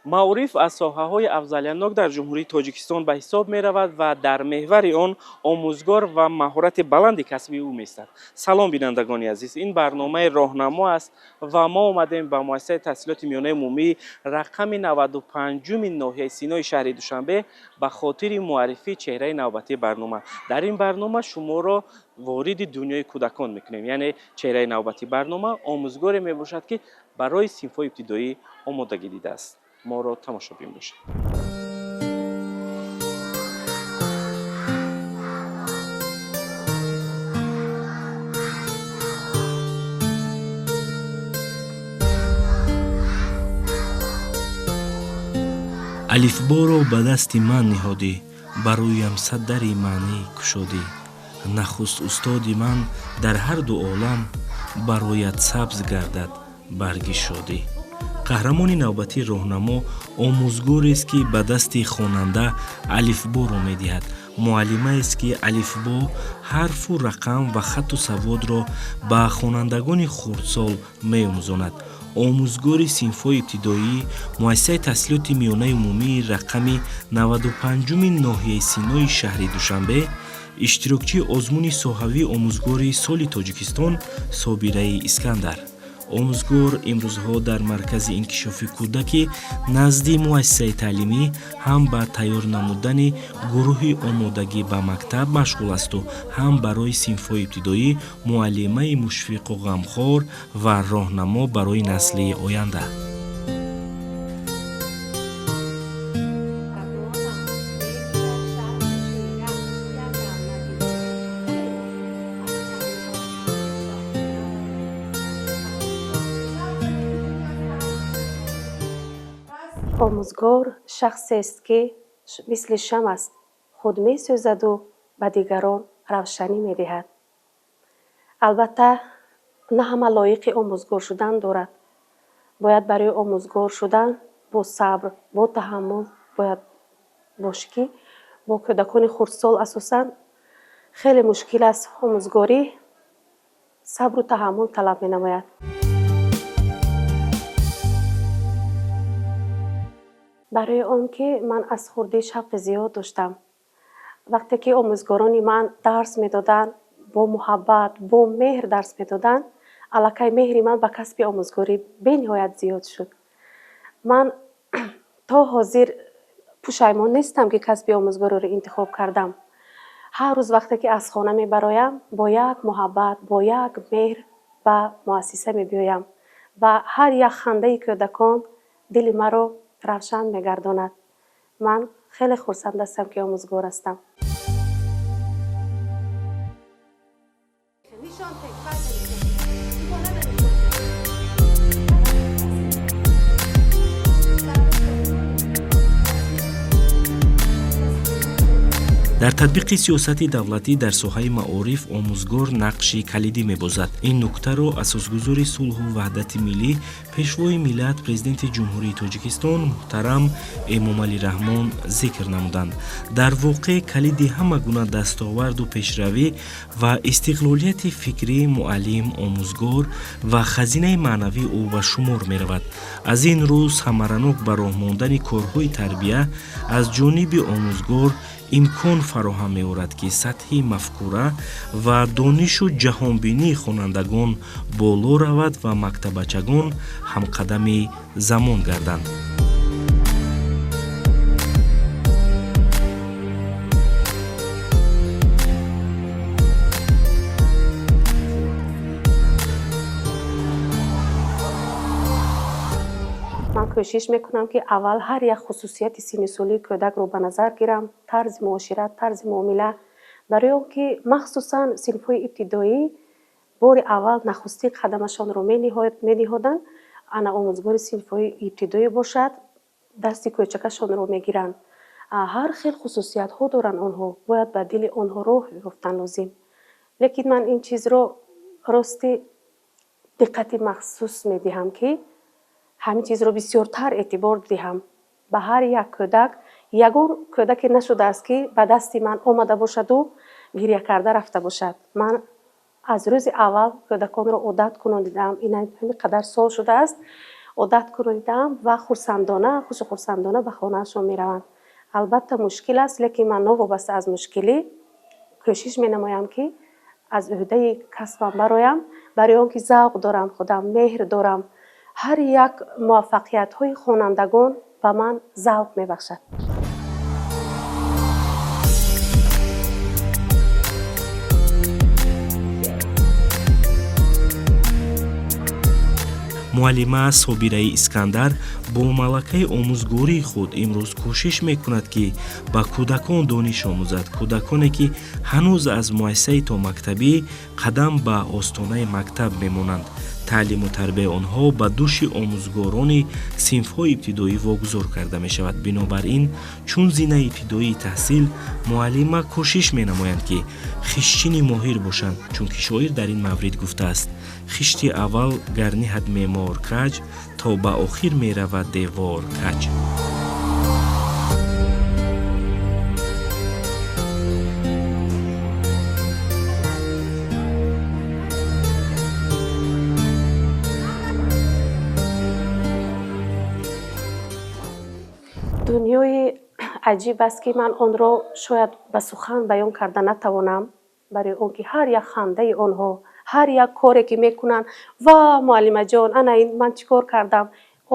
Маориф аз соҳаҳои афзалиятнок дар Ҷумҳурии Тоҷикистон ба ҳисоб меравад ва дар меҳвари он омӯзгор ва маҳорати баланди касбии ӯ меистад. Салом, бинандагони азиз, ин барномаи Роҳнамо аст ва мо омадем ба муассисаи таҳсилоти миёнаи умумии рақами 95-уми ноҳияи Синои шаҳри Душанбе ба хотири муаррифии чеҳраи навбатии барнома. Дар ин барнома шуморо вориди дунёи кӯдакон мекунем, яъне чеҳраи навбатии барнома омӯзгоре мебошад, ки барои синфҳои ибтидоӣ омодагӣ дидааст. Моро тамошобин бошед. Алифборо ба дасти ман ниҳодӣ, ба рӯям сад дари маънӣ кушодӣ. Нахуст устоди ман дар ҳар ду олам бароят сабз гардад барги шодӣ. Қаҳрамони навбатии Роҳнамо омӯзгорест, ки ба дасти хонанда алифборо медиҳад, муаллимаест, ки алифбо, ҳарфу рақам ва хатту саводро ба хонандагони хурдсол меомӯзонад. Омӯзгори синфҳои ибтидоӣ муассисаи таҳсилоти миёнаи умумии рақами 95-уми ноҳияи Синои шаҳри Душанбе, иштирокчии озмуни соҳавии омӯзгори соли Тоҷикистон Собираи Искандар. Омӯзгор имрӯзҳо дар маркази инкишофи кӯдаки назди муассисаи таълимӣ ҳам ба тайёр намудани гурӯҳи омодагӣ ба мактаб машғул асту ҳам барои синфҳои ибтидоӣ муаллимаи мушфиқу ғамхор ва роҳнамо барои насли оянда. Омӯзгор шахсест, ки мисли шам аст, худ месӯзаду ба дигарон равшанӣ медиҳад. Албатта, на ҳама лоиқи омӯзгор шудан дорад. Бояд барои омӯзгор шудан бо сабр, бо таҳаммул бояд бошӣ, ки бо кӯдакони хурдсол асосан хеле мушкил аст омӯзгорӣ, сабру таҳаммул талаб менамояд. Барои он ки ман аз хурдӣ шавқи зиёд доштам. Вақте ки омӯзгорони ман дарс медоданд, бо муҳаббат, бо меҳр дарс медоданд, аллакай меҳри ман ба касби омӯзгорӣ бениҳоят зиёд шуд. Ман то ҳозир пушаймон нестам, ки касби омӯзгориро интихоб кардам. Ҳар рӯз вақте ки аз хона мебароям, бо як муҳаббат, бо як меҳр ба муассиса мебиёям ва ҳар як хандаи кӯдакон дили маро равшан мегардонад. Ман хеле хурсанд ҳастам, ки омӯзгор ҳастам. Дар татбиқи сиёсати давлатӣ дар соҳаи маориф омӯзгор нақши калидӣ мебозад. Ин нуктаро асосгузори сулҳу ваҳдати миллӣ, пешвои миллат, Президенти Ҷумҳурии Тоҷикистон муҳтарам Эмомалӣ Раҳмон зикр намуданд. Дар воқеъ, калиди ҳама гуна дастоварду пешравӣ ва истиқлолияти фикрии муаллим, омӯзгор ва хазинаи маънавии ӯ ба шумор меравад. Аз ин рӯ, самаранок ба роҳ мондани корҳои тарбия аз ҷониби омӯзгор имкон фароҳам меорад, ки сатҳи мафкура ва донишу ҷаҳонбинии хонандагон боло равад ва мактаббачагон ҳамқадами замон гарданд. Ман кӯшиш мекунам, ки аввал ҳар як хусусияти синни солии кӯдакро ба назар гирам, тарзи муошират, тарзи муомила, барои он ки махсусан синфҳои ибтидоӣ бори аввал нахустин қадамашонро мениҳоданд. Ана омӯзгори синфҳои ибтидоӣ бошад, дасти кӯчакашонро мегиранд. Ҳар хел хусусиятҳо доранд онҳо, бояд ба дили онҳо роҳ ёфтан лозим. Лекин ман ин чизро рости диққати махсус медиҳам, ки ҳамин чизро бисёртар эътибор диҳам ба ҳар як кӯдак. Ягон кӯдаке нашудааст, ки ба дасти ман омада бошаду гиря карда рафта бошад. Ман аз рӯзи аввал кӯдаконро одат кунонидам. Ин ҳамин қадар сол шудааст. Одат кунонидам ва хурсандона, хушу хурсандона ба хонаашон мераванд. Албатта мушкил аст, лекин ман новобаста аз мушкилӣ кӯшиш менамоям, ки аз ӯҳдаи касбам бароям, барои он ки завқ дорам, худам меҳр дорам. Ҳар як муваффақиятҳои хонандагон ба ман завқ мебахшад. Муаллима Собираи Искандар бо малакаи омӯзгории худ имрӯз кӯшиш мекунад, ки ба кӯдакон дониш омӯзад, кӯдаконе, ки ҳанӯз аз муассисаи томактабӣ қадам ба остонаи мактаб мемонанд. Таълиму тарбияи онҳо ба дӯши омӯзгорони синфҳои ибтидоӣ вогузор карда мешавад. Бинобар ин, чун зинаи ибтидоии таҳсил, муаллима кӯшиш менамоянд, ки хиштчини моҳир бошанд, чунки шоир дар ин маврид гуфтааст: хишти аввал гар ниҳад меъмор каҷ, то ба охир меравад девор каҷ. Дунёи аҷиб аст, ки ман онро шояд ба сухан баён карда натавонам, барои он ки ҳар як хандаи онҳо, ҳар як коре ки мекунанд, ва муаллимаҷон, ана ин ман чӣ кор кардам,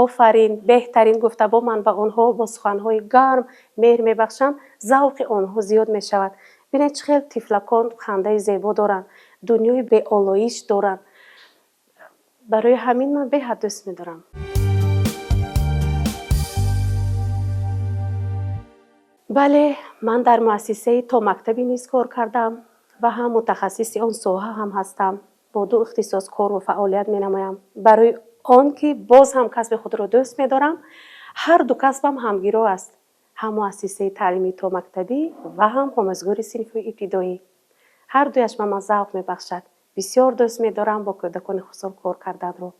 офарин, беҳтарин гуфта бо ман ба онҳо бо суханҳои гарм меҳр мебахшам, завқи онҳо зиёд мешавад. Бинед, чӣ хел тифлакон хандаи зебо доранд, дунёи беолоиш доранд. Барои ҳамин ман беҳад дӯст медорам. Бале, ман дар муассисаи томактабӣ низ кор кардам ва ҳам мутахассиси он соҳа ҳам ҳастам. Бо ду ихтисос кору фаъолият менамоям. Барои он ки боз ҳам касби худро дӯст медорам, ҳар ду касбам ҳамгиро аст. Ҳам муассисаи таълимии томактабӣ ва ҳам омӯзгори синфи ибтидоӣ. Ҳар дуяш ба ман завқ мебахшад. Бисёр дӯст медорам бо кӯдакони хурдсол кор карданро.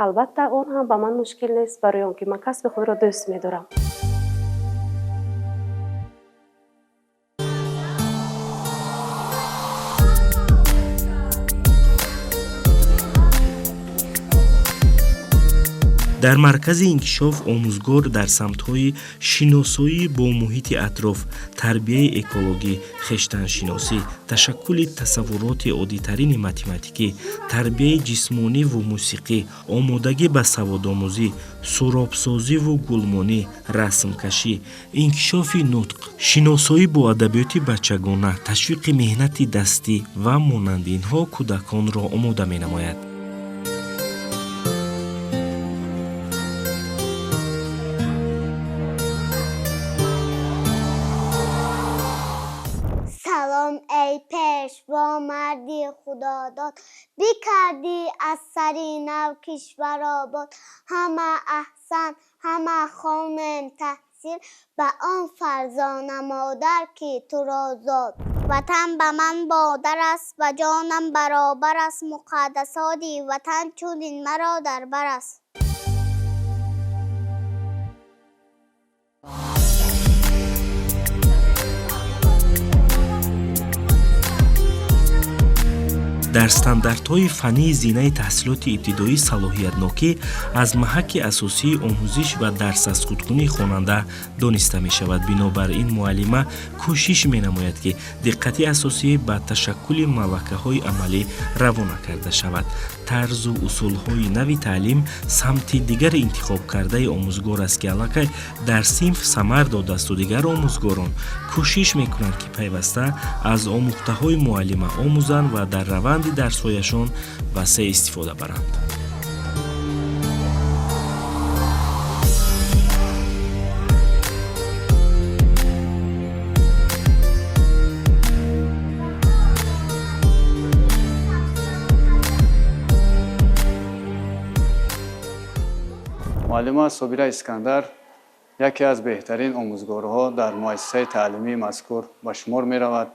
Албатта, он ҳам ба ман мушкил нест, барои он ки ман касби худро дӯст медорам. Дар маркази инкишоф омӯзгор дар самтҳои шиносоӣ бо муҳити атроф, тарбияи экологӣ, хештаншиносӣ, ташаккули тасаввуроти оддитарини математикӣ, тарбияи ҷисмониву мусиқӣ, омодагӣ ба саводомӯзӣ, суробсозиву гулмонӣ, расмкашӣ, инкишофи нутқ, шиносоӣ бо адабиёти бачагона, ташвиқи меҳнати дастӣ ва монанди инҳо кӯдаконро омода менамояд. Эй пешво, марди худодод, бикардӣ аз сари нав кишвар обод. Ҳама аҳсан, ҳама хонем таҳсил, ба он фарзона модар, ки туро зод. Ватан ба ман модар аст, ба ҷонам баробар аст, муқаддасоти ватан чунин маро дар бар аст. Дар стандартҳои фаннии зинаи таҳсилоти ибтидоӣ салоҳиятнокӣ аз маҳакки асосии омӯзиш ва дарс аз худкунии хонанда дониста мешавад. Бинобар ин, муаллима кӯшиш менамояд, ки диққати асосӣ ба ташаккули малакаҳои амалӣ равона карда шавад. Тарзу усулҳои нави таълим самти дигари интихобкардаи омӯзгор аст, ки аллакай дар синф самар додаасту дигар омӯзгорон кӯшиш мекунанд, ки пайваста аз омӯхтаҳои муаллима омӯзанд ва дар раванди дарсҳояшон васеъ истифода баранд. Муаллима Собира Искандар яке аз беҳтарин омӯзгорҳо дар муассисаи таълимии мазкур ба шумор меравад.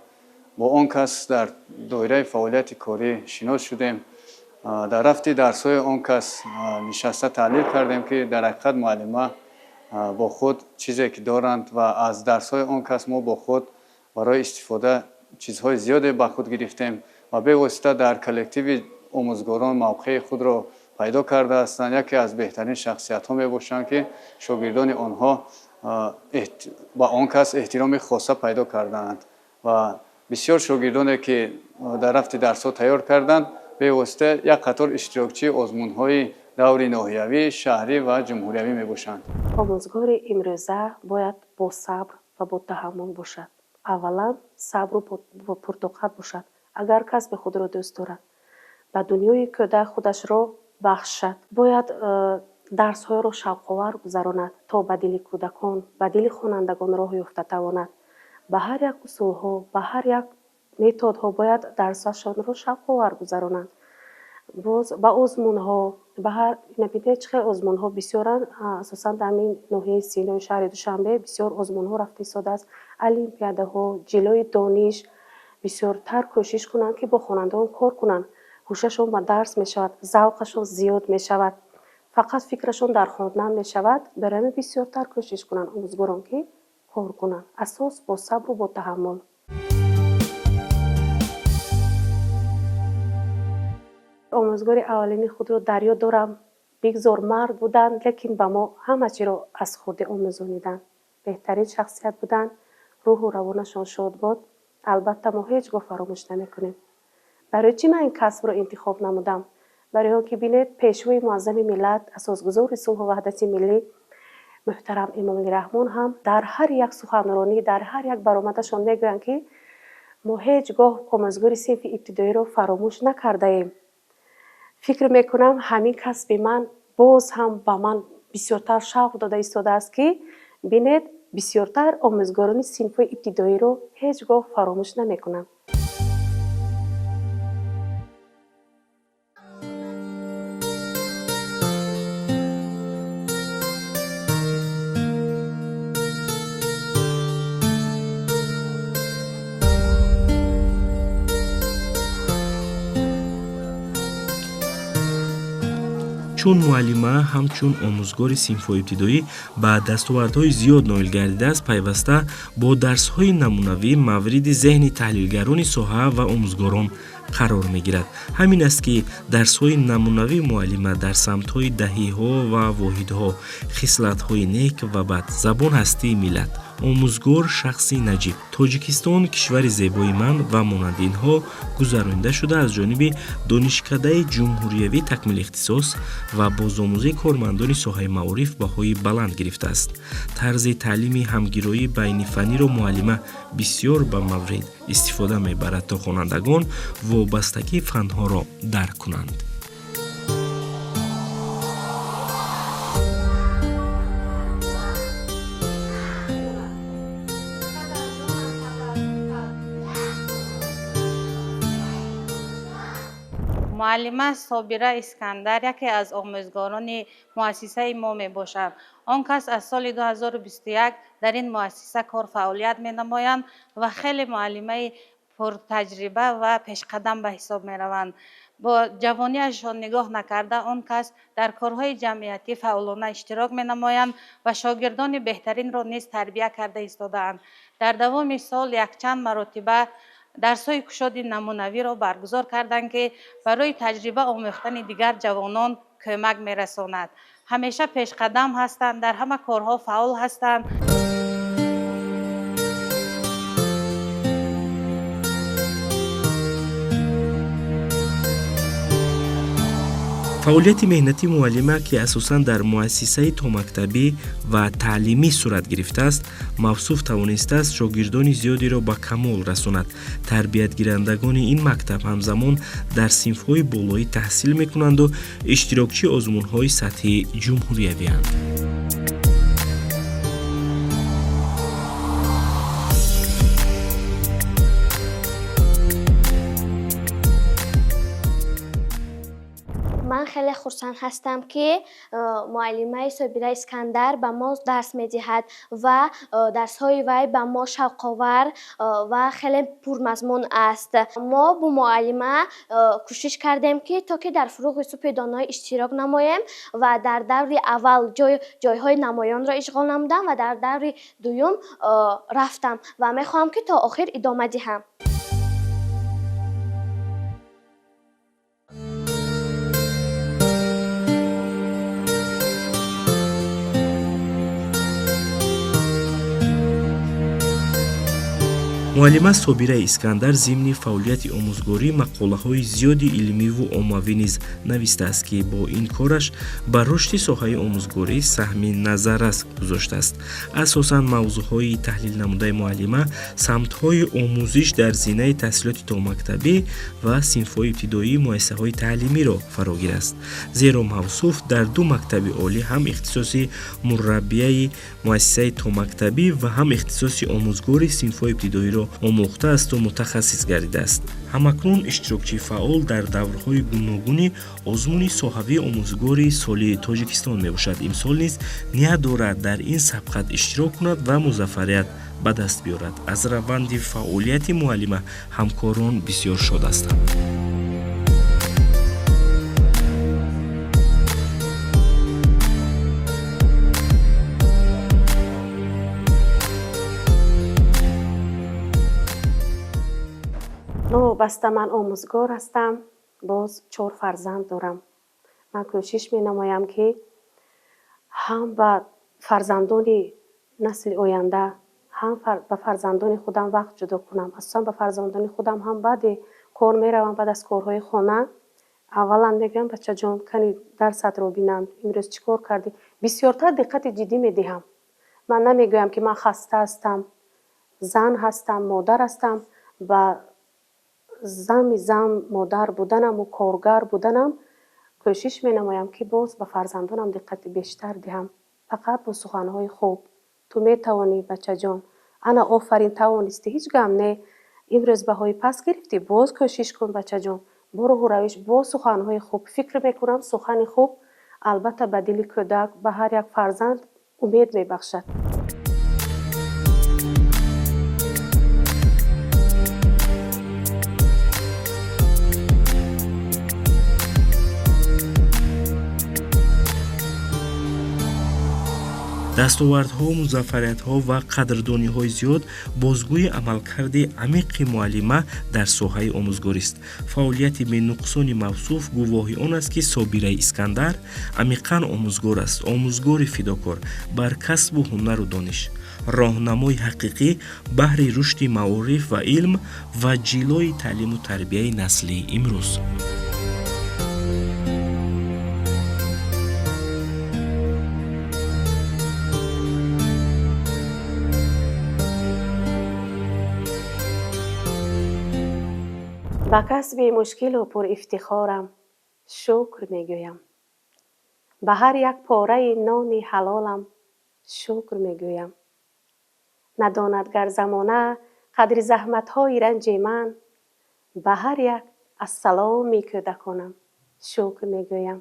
Бо он кас дар доираи фаъолияти корӣ шинос шудем. Дар рафти дарсҳои он кас нишаста таҳлил кардем, ки дар ҳақиқат муаллима бо худ чизе ки доранд ва аз дарсҳои он кас мо бо худ барои истифода чизҳои зиёде ба худ гирифтем ва бевосита дар коллективи омӯзгорон мавқеи худро Пайдо карда ҳастанд. Яке аз беҳтарин шахсиятҳо мебошанд, ки шогирдони онҳо ба он кас эҳтироми хоса пайдо кардаанд ва бисёр шогирдоне, ки дар рафти дарсҳо тайёр карданд, бевосита як қатор иштирокчии озмунҳои даври ноҳиявӣ, шаҳрӣ ва ҷумҳуриявӣ мебошанд. Омӯзгори имрӯза бояд бо сабр ва бо таҳаммул бошад. Аввалан, сабру пуртоқат бошад. Агар касби худро дӯст дорад, ба дунёи кӯдак худашро бахшад, бояд дарсҳоеро шавқовар гузаронад, то ба дили кӯдакон, ба дили хонандагон роҳ ёфта тавонад. Ба ҳар як усулҳо, ба ҳар як методҳо бояд дарсашонро шавқовар гузаронанд. Боз ба озмунҳо, ба ҳар набинед, чӣ хел озмунҳо бисёранд. Асосан дар ҳамин ноҳияи Синои шаҳри Душанбе бисёр озмунҳо рафта истодааст, олимпиадаҳо, ҷилои дониш. Бисёртар кӯшиш кунанд, ки бо хонандагон кор кунанд. Ҳушашон ба дарс мешавад, завқашон зиёд мешавад, фақат фикрашон дар хондан мешавад. Барои ҳамин бисёртар кӯшиш кунанд омӯзгорон, ки кор кунанд, асос бо сабру бо таҳаммул. Омӯзгори аввалини худро дар ёд дорам. Бигзор мард буданд, лекин ба мо ҳама чиро аз хурдӣ омӯзониданд. Беҳтарин шахсият буданд, рӯҳу равонашон шод бод. Албатта, мо ҳеҷ гоҳ фаромӯш намекунем. Барои чӣ ман ин касбро интихоб намудам? Барои он ки, бинед, Пешвои муаззами миллат, асосгузори сулҳу ваҳдати миллӣ муҳтарам Эмомалӣ Раҳмон ҳам дар ҳар як суханронӣ, дар ҳар як баромадашон мегӯянд, ки мо ҳеҷ гоҳ омӯзгори синфи ибтидоиро фаромӯш накардаем. Фикр мекунам, ҳамин касби ман боз ҳам ба ман бисёртар шавқ дода истодааст, ки, бинед, бисёртар омӯзгорони синфҳои ибтидоиро ҳеҷ гоҳ фаромӯш намекунам. Чун муаллима, ҳамчун омӯзгори синфҳои ибтидоӣ ба дастовардҳои зиёд ноил гардидааст, пайваста бо дарсҳои намунавӣ мавриди зеҳни таҳлилгарони соҳа ва омӯзгорон қарор мегирад. Ҳамин аст, ки дарсҳои намунавии муаллима дар самтҳои даҳиҳо ва воҳидҳо, хислатҳои нек ва бад, забон ҳастии миллат, омӯзгор шахси наҷиб, Тоҷикистон кишвари зебои ман ва монанди инҳо гузаронида шуда, аз ҷониби Донишкадаи ҷумҳуриявии такмили ихтисос ва бозомӯзии кормандони соҳаи маориф баҳои баланд гирифтааст. Тарзи таълими ҳамгироии байнифаниро муаллима бисёр ба маврид истифода мебарад, то хонандагон вобастагии фанҳоро дарк кунанд. Муаллима Собира Искандар яке аз омӯзгорони муассисаи мо мебошад. Он кас аз соли 2021 дар ин муассиса кор фаъолият менамоянд ва хеле муаллимаи пуртаҷриба ва пешқадам ба ҳисоб мераванд. Бо ҷавониашон нигоҳ накарда, он кас дар корҳои ҷамъиятӣ фаъолона иштирок менамоянд ва шогирдони беҳтаринро низ тарбия карда истодаанд. Дар давоми сол якчанд маротиба дарсҳои кушоди намунавиро баргузор карданд, ки барои таҷриба омӯхтани дигар ҷавонон кӯмак мерасонад. Ҳамеша пешқадам ҳастанд, дар ҳама корҳо фаъол ҳастанд. Фаъолияти меҳнатии муаллима, ки асосан дар муассисаи томактабӣ ва таълимӣ сурат гирифтааст, мавсуф тавонистааст шогирдони зиёдеро ба камол расонад. Тарбиятгирандагони ин мактаб ҳамзамон дар синфҳои болоӣ таҳсил мекунанду иштирокчии озмунҳои сатҳи ҷумҳуриявианд. Ман хеле хурсанд ҳастам, ки муаллимаи Собира Искандар ба мо дарс медиҳад ва дарсҳои вай ба мо шавқовар ва хеле пурмазмун аст. Мо бо муаллима кӯшиш кардем, ки то ки дар Фурӯғи субҳи доноӣ иштирок намоем ва дар даври аввал ҷойҳои намоёнро ишғол намудам ва дар даври дуюм рафтам ва мехоҳам, ки то охир идома диҳам. Муаллима Собираи Искандар зимни фаъолияти омӯзгорӣ мақолаҳои зиёди илмиву оммавӣ низ навистааст, ки бо ин кораш ба рушди соҳаи омӯзгорӣ саҳми назаррас гузоштааст. Асосан мавзӯъҳои таҳлилнамудаи муаллима самтҳои омӯзиш дар зинаи таҳсилоти томактабӣ ва синфҳои ибтидоии муассисаҳои таълимиро фарогирааст. Зеро мавсуф дар ду мактаби олӣ ҳам ихтисоси мураббияи муассисаи томактабӣ ва ҳам ихтисоси омӯзгори синфҳои ибтидоиро омӯхтаасту мутахассис гардидааст. Ҳамакнун иштирокчии фаъол дар даврҳои гуногуни озмуни соҳавии омӯзгори соли Тоҷикистон мебошад. Имсол низ ният дорад дар ин сабқат иштирок кунад ва музаффарият ба даст биёрад. Аз раванди фаъолияти муаллима ҳамкорон бисёр шод ҳастанд. Новобаста ман омӯзгор ҳастам, боз 4 фарзанд дорам. Ман кӯшиш менамоям, ки ҳам ба фарзандони насли оянда, ҳам ба фарзандони худам вақт ҷудо кунам. Асосан ба фарзандони худам ҳам баъди кор меравам, баъд аз корҳои хона. Аввалан мегӯям, бачаҷон, кани дарсатро бинам, имрӯз чӣ кор кардӣ? Бисёртар диққати ҷиддӣ медиҳам. Ман намегӯям, ки ман хаста ҳастам, зан ҳастам, модар ҳастам. Ба зами зан модар буданаму коргар буданам кӯшиш менамоям, ки боз ба фарзандонам диққати бештар диҳам. Фақат бо суханҳои хуб. Ту метавонӣ, бачаҷон. Ана офарин, тавонистӣ, ҳеҷ гам не. Имрӯз баҳои пас гирифтӣ, боз кӯшиш кун, бачаҷон. Бо роҳу равиш, бо суханҳои хуб. Фикр мекунам, сухани хуб албатта ба дили кӯдак, ба ҳар як фарзанд умед мебахшад. Дастовардҳо, музаффариятҳо ва қадрдониҳои зиёд бозгӯи амалкарди амиқи муаллима дар соҳаи омӯзгорист. Фаъолияти бенуқсони мавсуф гувоҳи он аст, ки Собираи Искандар амиқан омӯзгор аст, омӯзгори фидокор бар касбу ҳунару дониш, роҳнамои ҳақиқӣ баҳри рушди маориф ва илм ва ҷилои таълиму тарбияи насли имрӯз. Ба касби мушкилу пурифтихорам шукр мегӯям. Ба ҳар як пораи нони ҳалолам шукр мегӯям. Надонад гар замона қадри заҳматҳои ранҷи ман, ба ҳар як ассаломи кӯдаконам шукр мегӯям.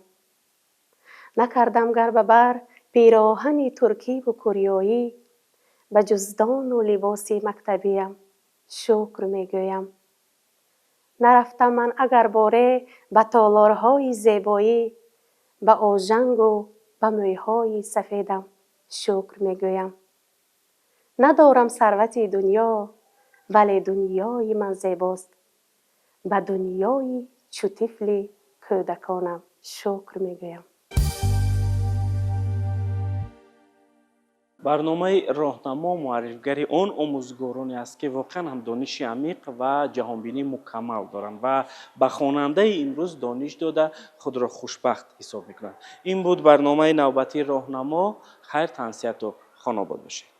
Накардам гар ба бар пироҳани туркиву кӯрёӣ, ба ҷуздону либоси мактабиям шукр мегӯям. Нарафтам ман агар боре ба толорҳои зебоӣ, ба ожангу ба мӯйҳои сафедам шукр мегӯям. Надорам сарвати дунё, вале дунёи ман зебост. Ба дунёи чу тифли кӯдаконам шукр мегӯям. Барномаи роҳнамо муаррифгари он омӯзгороне аст, ки воқеан ҳам дониши амиқ ва ҷаҳонбинии мукаммал доранд ва ба хонандаи имрӯз дониш дода худро хушбахт ҳисоб мекунанд. Ин буд барномаи навбатии роҳнамо. Хайр, тансиҳату хонобод бошед.